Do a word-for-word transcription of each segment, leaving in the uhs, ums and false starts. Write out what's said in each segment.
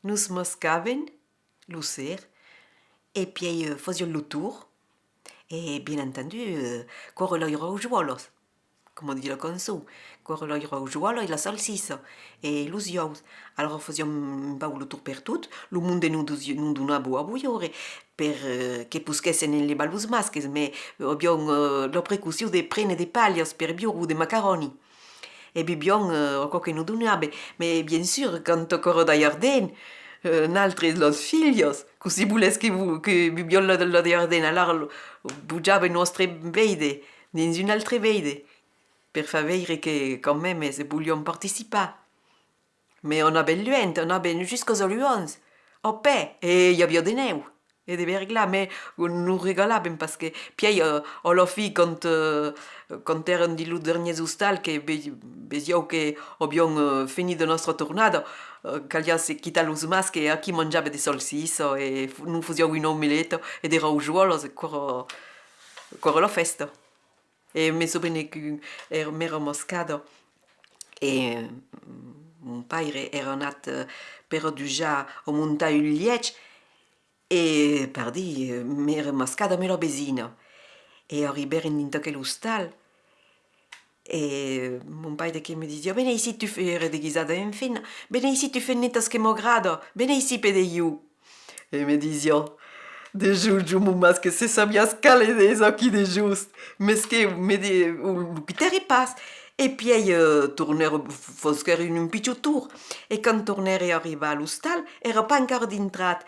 Nos moscàvem lo ser, e pièi, eh, fasiam lo torn, e, bien entendu, eh, quora las raujolas, coma ditz la cançon, quora las raujolas e la salsissa, e los uòus. Alara fasiam un pauc lo torn pertot, lo monde nos, nos donava a boiure, per, eh, que posquèssen enlevar los masques, mès aviam, eh, la precaucion de prene de palhas per biure o de macaròni. E beviam, eh, aquò que nos donava, mès bien sûr, quand aquò èra d'aiardent, eh, naltres, las filhas, cossí volètz que vo-, que beviam la, la d'aiardent, alara lo, botjàvem nòstre veire dins un autre veire, per far veire que, quand mème, se voliam participar. Mès anàvem luènh, anàvem juscas a Luans, a pè, e i aviá de nèu e de verglàs, mès nos regalàvem, parce que pièi, eh, a la fin, quand, eh, quand èrem dins los darnièrs ostals, que ve-, vesiam que aviam, eh, fenit nòstra tornada, eh, caliá se quitar los masques, e aquí manjàvem de salsissa, e f-, nos fasiam una omeleta e de raujolas, e quò èra, quò èra la fèsta. E me sovene que èra, m'èra moscada, e, mm, mon paire èra anat, eh, per adujar o montar un lièch, e, pardí, eh, m'èra moscada amb la vesina. E arribèrem dins aquel ostal, e mon paire que me disiá: «Ven aicí, tu fe-, èra deguisada en femna, ven aicí, tu femnetas, que m'agrada, ven aicí, pede ieu.» E me disiá: «Dejós, jo, mon masque, se sabiás qual es aquí dejós, mès que me de-, o lo quitère pas.» E pièi, eh, tornère, f-, fosquère un, un pichon torn. E quand tornère arribar a l'ostal, èra pas encara dintrat.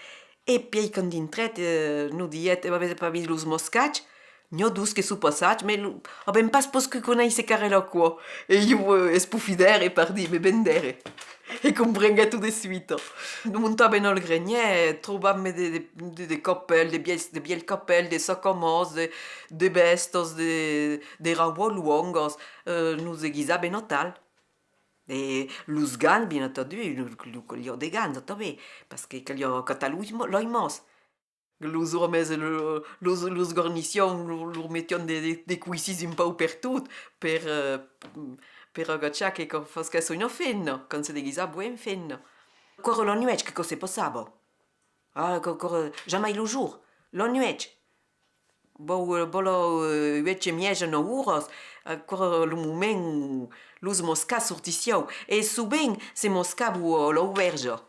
E pièi quand dintrèt, eh, nos dièt: «E avètz pas vist los moscats? N'i a dos que son passats, mès lo, avèm pas poscut conéisser qual èra aquò.» E ieu, eh, espofidère, pardí, me vendère. E comprenguèt tot de suita. Nos montàvem al grenièr, trobàvem de, de, de, de capèls, de vièlhs, de vièlhs capèls, de sacamas, de, de vèstas, de, de rabas longas, eh, nos deguisàvem atal. E los gants, bien entendu, lo, lo caliá de gants atanben, parce que caliá acatar los, los mans. Los òmes, lo, los, los garnissián, lo, lor metián de, de, de coissins un pauc pertot per, eh, per agachar que, que fosquèsse una femna, quand se deguisava en femna. Quora la nuèch, que, que se passava? Ah, que, que, jamai lo jorn, la nuèch. Vau, eh, vau, eh, uèch e mièja, nòu oras, aquò èra lo moment ont los moscats sortissián, e sovent se moscavan a l'aubèrja.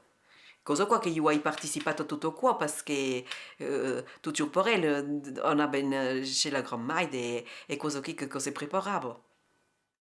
Causa aquò que ieu ai participat a tot aquò, parce que, eh, totjorn parelh, eh, anàvem, eh, chez la grand-maire e, e causa aquí que, que se preparava.